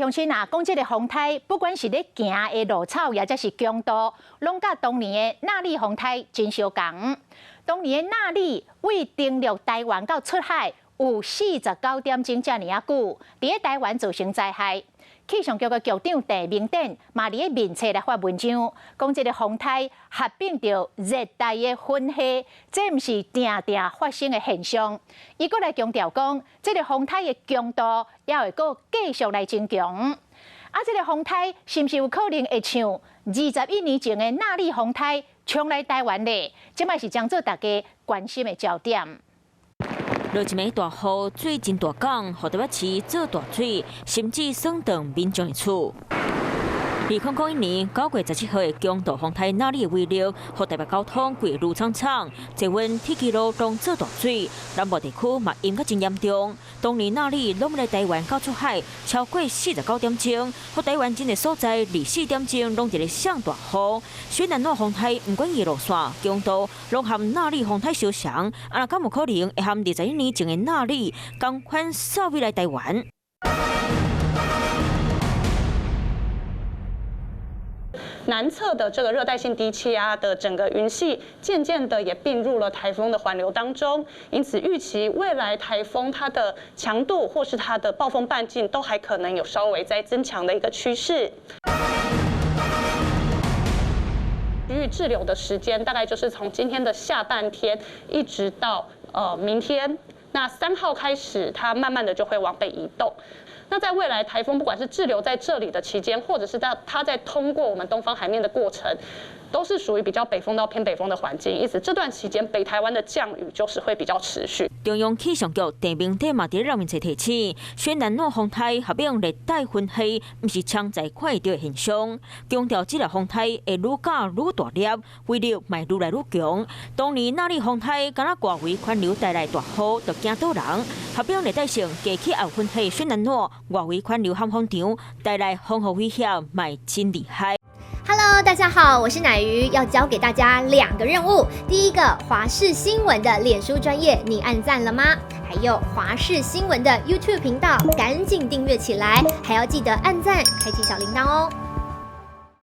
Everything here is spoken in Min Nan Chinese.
鄉親啊，講這个風颱，不管是咧行的路草，抑者是強度，攏佮當年的納莉風颱真相仝。當年的納莉對登陸台灣到出海有49點鐘遮爾仔久，佇咧台灣造成災害。氣象局的局長鄭明典嘛佇咧面冊來發文章，講這个風颱合併著熱帶的雲系，這毋是定定發生的現象。伊閣來強調講，這个風颱的強度猶會閣繼續來增強。啊，這个風颱是毋是有可能會像21年前的納莉風颱衝來台灣咧？這擺是將做大家關心的焦點。落一暝大雨，水真大港，予台北市做大水，甚至損斷民眾的厝。2001年9月17號的強度風颱納莉的威力，予台北交通規路氅氅，捷運鐵支路攏做大水，南部地區嘛淹甲真嚴重。當年納莉攏來台灣到出海超過49點鐘，予台灣真濟所在24點鐘攏佇咧上大雨。雖然那風颱毋管伊路線強度，攏和納莉風颱相像，啊，敢有可能會和21年前的納莉仝款掃入來台灣？南側的這個熱帶性低氣壓的整個雲系，漸漸的也併入了颱風的環流當中，因此預期未來颱風它的強度或是它的暴風半徑都還可能有稍微再增強的一個趨勢。區域滯留的時間大概就是從今天的下半天一直到明天，那3號開始，它慢慢的就會往北移動。那在未來颱風不管是滯留在這裡的期間，或者是在它在通過我們東方海面的過程，都是屬於比較北風到偏北風的環境，因此這段期間北台灣的降雨就是會比較持續。中央氣象局鄭明典嘛佇咧面冊提醒，雖然那風颱合併熱帶雲系，毋是常在看會著的現象，強調這个風颱會愈加愈大粒，威力嘛愈來愈強。當年納莉風颱敢若外圍環流帶來大雨，就驚倒人。合併熱帶性低氣壓雲系雖然那外圍環流和風場帶來風雨威脅，嘛真厲害。 Hello，大家好，我是乃瑜，要交給大家兩個任務。第一個，華視新聞的臉書專頁，你按讚了嗎？還有華視新聞的 YouTube 頻道，趕緊訂閱起來，還要記得按讚，開啟小鈴鐺哦。